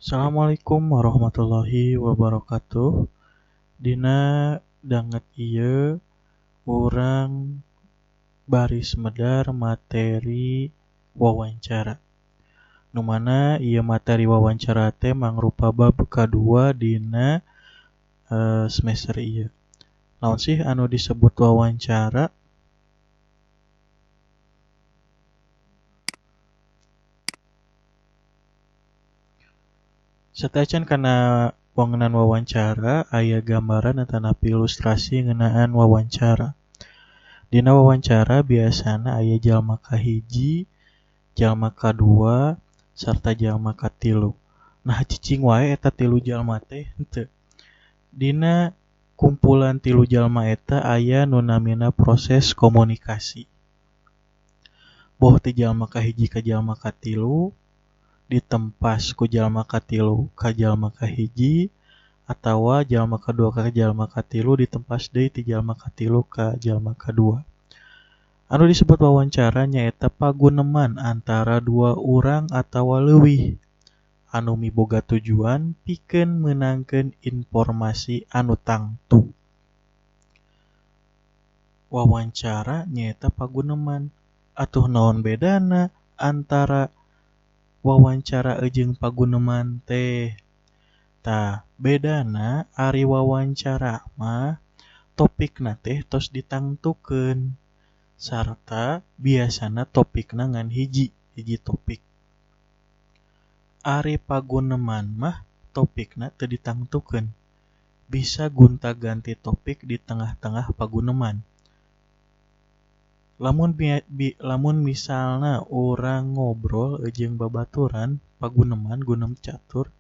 Assalamualaikum warahmatullahi wabarakatuh. Dina danget ieu urang baris medar materi wawancara. Nu mana ieu materi wawancara teh mangrupa bab kadua dina semester ieu. Naon sih anu disebut wawancara? Sateuacan kana wangenan wawancara aya gambaran atanapi ilustrasi ngeunaan wawancara. Dina wawancara biasana aya jalma kahiji, jalma kadua, sarta jalma katilu. Nah, cicing wae eta tilu jalma teh henteu. Dina kumpulan tilu jalma eta aya nu namina proses komunikasi. Boh ti jalma kahiji ka jalma katilu, ditempas ku jalma katilu ka jalma kahiji, atawa jalma kadua ka jalma katilu ditempas deui ti jalma katilu ka jalma kadua. Anu disebut wawancara nyaeta paguneman antara dua urang atawa leuwih anu miboga tujuan pikeun meunangkeun informasi anu tangtu. Wawancara nyaeta paguneman. Atuh naon bedana antara wawancara jeung paguneman teh? Tah, bedana ari wawancara mah topikna teh tos ditangtukeun sarta biasana topikna ngan hiji, hiji topik. Ari paguneman mah topikna teu ditangtukeun. Bisa gonta-ganti topik di tengah-tengah paguneman. Lamun misalna urang ngobrol jeung babaturan paguneman gunem catur,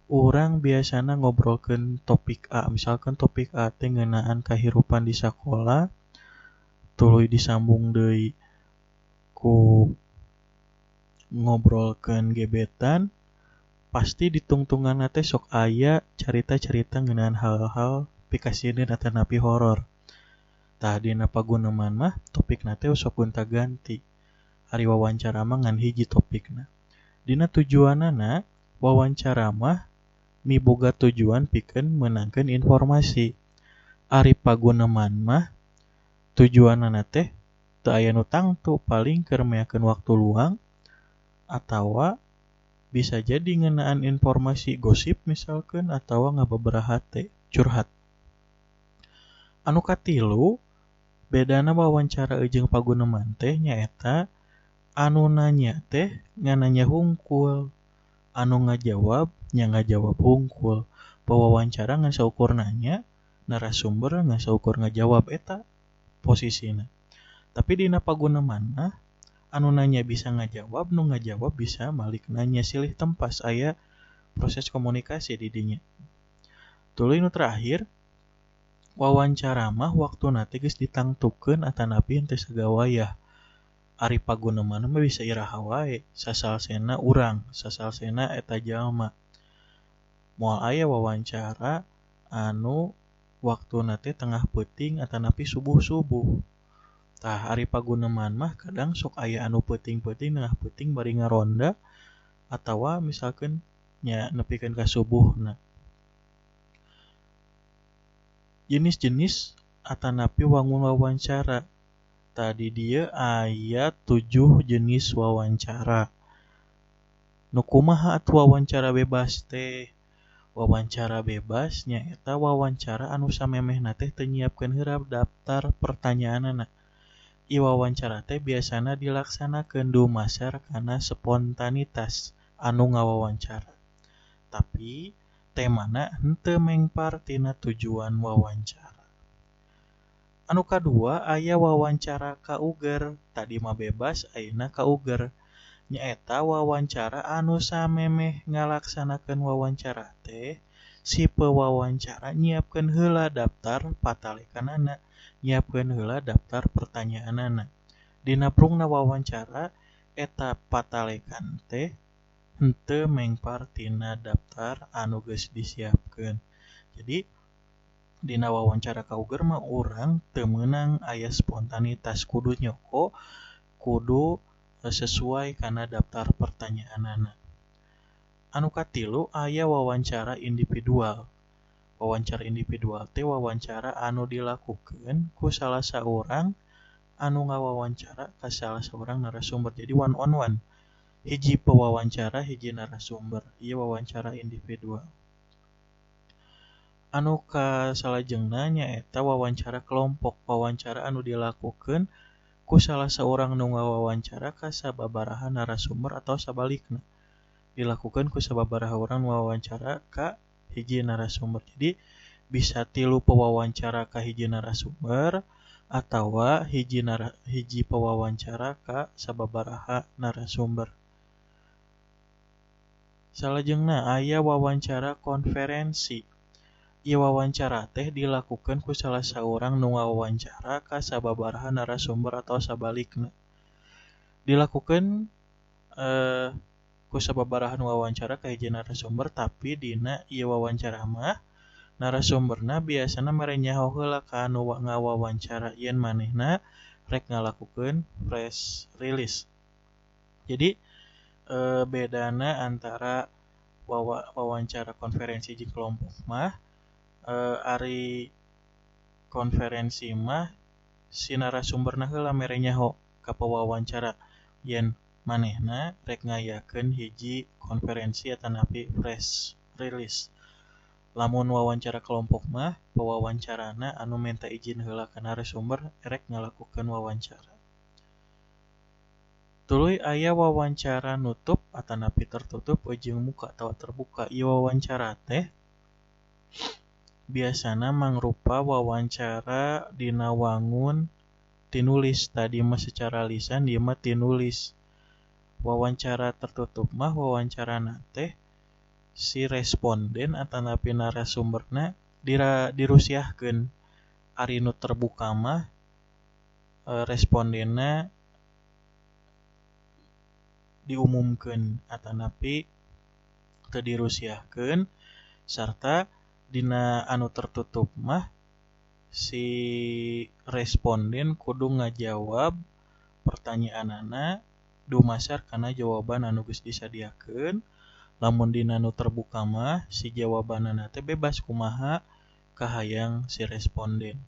urang biasana ngobrolkeun topik A. Misalkan topik A teh ngeunaan kahirupan di sakola, tuluy disambung deui ku ngobrolkeun gebetan, pasti ditungtunganna teh sok aya carita-carita ngeunaan hal-hal pikasieun atanapi horor. Tah, dina paguneman mah topikna teh sok gonta-ganti. Ari wawancara mah ngan hiji topikna. Dina tujuanana wawancara mah miboga tujuan pikeun meunangkeun informasi. Ari paguneman mah tujuanana teh teu aya nu tangtu, paling keur meakeun waktu luang atawa bisa jadi ngeunaan informasi gosip misalkeun atawa ngababaraha hate curhat. Anu katilu, bedana wawancara jeung paguneman teh nyaeta anu nanya teh ngananya hungkul, anu ngajawab nya ngajawab hungkul. Wawancara ngan saukur nanya, narasumber ngan saukur ngajawab, eta posisina. Tapi dina paguneman mah anu nanya bisa ngajawab, nu ngajawab bisa malik nanya, silih tempas, aya proses komunikasi di dinya. Tuluy nu terakhir, wawancara mah waktuna teh geus ditangtukeun atanapi henteu sagawayah. Ari paguneman mah bisa iraha wae, sasalsena urang, sasalsena eta jalma. Moal aya wawancara anu waktuna teh tengah peuting atanapi subuh-subuh. Tah, ari paguneman mah kadang sok aya anu peuting-peuting tengah peuting bari ngaronda atawa misalkeun nya nepikeun ka subuhna. Jenis-jenis atanapi wangun wawancara. Tadi dieu aya 7 jenis wawancara. Nu kumaha atuh wawancara bebas teh? Wawancara bebas nyaeta wawancara anu samemehna teh teu nyiapkeun heula daftar pertanyaanana. Ieu wawancara teh biasana dilaksanakeun dumasar kana spontanitas anu ngawawancara. Tapi temana henteu mengpar tina tujuan wawancara. Anu kadua aya wawancara kauger. Tadi mah bebas, ayeuna kauger. Nyaeta wawancara anu samemeh ngalaksanakeun wawancara teh si pewawancara nyiapkeun heula daftar patalekanana, nyiapkeun heula daftar pertanyaanana. Dina prungna wawancara eta patalekan teh henteu mengpar tina daftar anu geus disiapkeun. Jadi dina wawancara kauger mah urang teu meunang aya spontanitas, kudu nyoko, kudu sesuai kana daftar pertanyaanana. Anu katilu aya wawancara individual. Wawancara individual teh wawancara anu dilakukeun ku salah saurang anu ngawawancara ka salah saurang narasumber. Jadi one on one. Hiji pewawancara, hiji narasumber. Ieu wawancara individual. Anu kasalajengna nyaeta wawancara kelompok, wawancara anu dilakukeun ku salah saurang nu ngawawancara ka sababaraha narasumber atau sabalikna. Dilakukeun ku sababaraha urang nu wawancara ka hiji narasumber. Jadi bisa 3 pewawancara ka hiji narasumber atawa hiji pewawancara ka sababaraha narasumber. Salajengna aya wawancara konferensi. Ieu wawancara teh dilakukeun ku salah saurang nu ngawawancara ka sababaraha narasumber atau sabalikna. Dilakukeun ku sababaraha nu wawancara ka hiji narasumber, tapi dina ieu wawancara mah narasumberna biasana mere nyaho heula ka anu ngawawancara yen manehna rek ngalakukeun press release. Jadi bedana antara wawancara konferensi jeung kelompok mah, ari konferensi mah si narasumberna heula mere nyaho ka pewawancara yen manehna rek ngayakeun hiji konferensi atanapi press release. Lamun wawancara kelompok mah pewawancarana anu menta izin heula ka narasumber rek ngalakukeun wawancara. Tuluy aya wawancara nutup atanapi tertutup jeung muka atawa terbuka. Ieu wawancara teh biasana mangrupa wawancara dina wangun tinulis. Tadi mah secara lisan, ieu mah tinulis. Wawancara tertutup mah wawancarana teh si responden atanapi narasumberna dirusiahkeun. Ari nu terbuka mah respondenna diumumkeun atanapi teu dirusiahkeun, sarta dina anu tertutup mah si responden kudu ngajawab pertanyaanana dumasar kana jawaban anu geus disadiakeun. Lamun dina nu terbuka mah si jawabanana teh bebas kumaha kahayang si responden.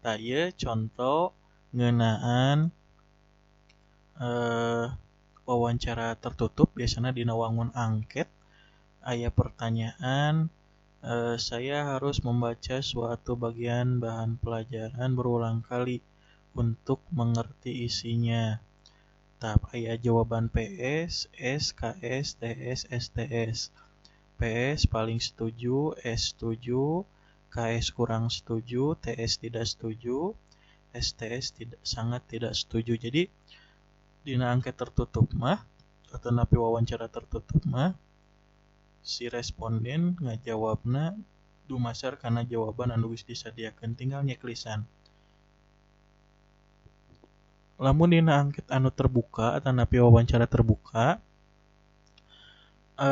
Tah ieu conto ngeunaan wawancara tertutup biasana dina wangun angket aya pertanyaan, saya harus membaca suatu bagian bahan pelajaran berulang kali untuk mengerti isinya. Tah aya jawaban PS, S, KS, TS, STS. PS paling setuju, S setuju, KS kurang setuju, TS tidak setuju, STS sangat tidak setuju. Jadi dina angket tertutup mah atau napi wawancara tertutup mah si responden ngajawabna dumasar kana jawaban anu geus disadiakeun, tinggal nyeklisan. Lamun dina angket anu terbuka atau napi wawancara terbuka,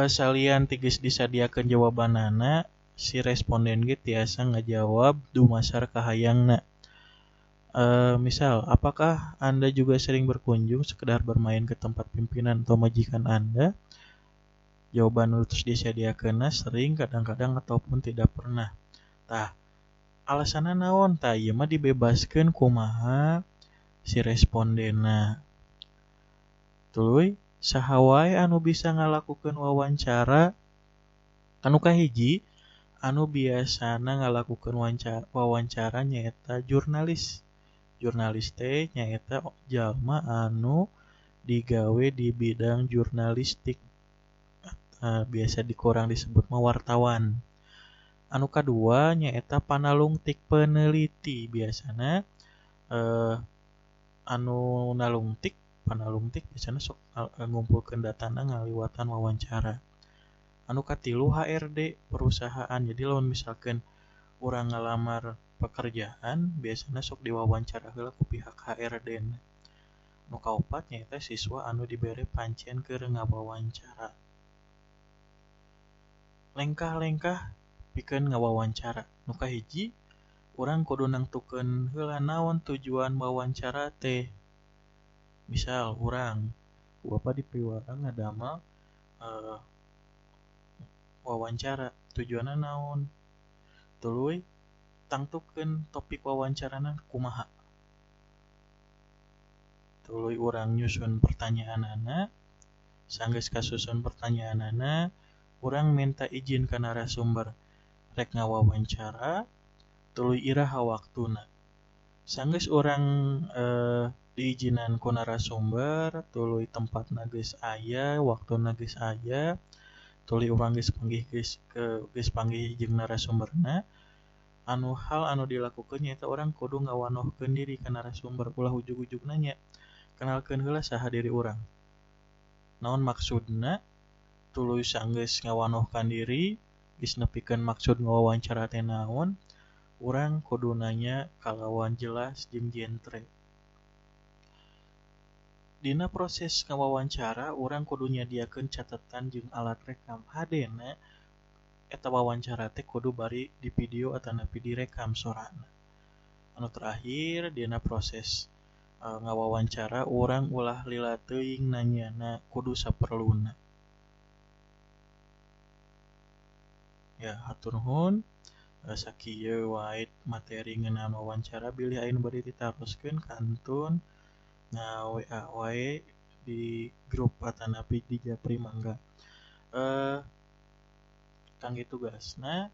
salian ti geus disadiakeun jawabanana, si responden ge tiasa ngajawab dumasar kahayangna. Misal, apakah Anda juga sering berkunjung sekedar bermain ke tempat pimpinan atau majikan Anda? Jawaban nu terus disadiakeunna sering, kadang-kadang, ataupun tidak pernah. Tah, alasanna naon? Tah, ieu mah dibebaskeun kumaha si respondenna. Tuluy, saha wae anu bisa ngalakukeun wawancara? Anu kahiji, anu biasana ngalakukeun wawancara nyaeta jurnalis. Jurnalis teh nyaeta jalma anu digawe di bidang jurnalistik. Biasa dikurang disebut mah wartawan. Anu kadua nyaeta panalungtik peneliti. Biasana anu nalungtik, panalungtik biasana sok ngumpulkeun datana ngaliwatan wawancara. Anu katilu HRD perusahaan. Jadi lamun misalkeun urang ngalamar pekerjaan biasana sok diwawancara heula ku pihak HRD na. Nu kaopat nyaeta siswa anu dibere pancen keur ngawawancara. Lengkah-lengkah pikeun ngawawancara. Nu kahiji, urang kudu nangtukeun heula naon tujuan wawancara teh. Misal urang ku bapa dipiwarang ngadamel wawancara, tujuanna naon, tuluy tangtukeun topik wawancarana kumaha. Tuluy urang nyusun pertanyaanana, sanggeus kasusun pertanyaanana, urang minta izin ka narasumber rek ngawawancara, tuluy iraha waktuna. Sanggeus urang diizinan ku narasumber, tuluy tempatna geus aya, waktuna geus aya, tuluy urang geus panggih geus panggih jeung narasumberna, anu hal anu dilakukeun nyaeta urang kudu ngawanohkeun diri ka narasumber, ulah ujug-ujug nanya. Kenalkeun heula saha diri urang. Naon maksudna? Tuluy sanggeus ngawanohkan diri, geus nepikeun maksud ngawawancara teh naon, urang kudu nanya kalawan jelas jeung jentre. Dina proses ngawawancara urang kudu nyadiakeun catatan jeung alat rekam. Hadena eta wawancara teh kudu bari di video atanapi direkam sorana. Anu terakhir dina proses ngawawancara urang ulah lila teuing nanyana, kudu saperluna. Ya, hatur nuhun. Sakieu wae materi ngeunaan wawancara, bilih aya nu bade ditaroskeun kantun nga-WA wae di grup atanapi di japri mangga. Kangge tugasna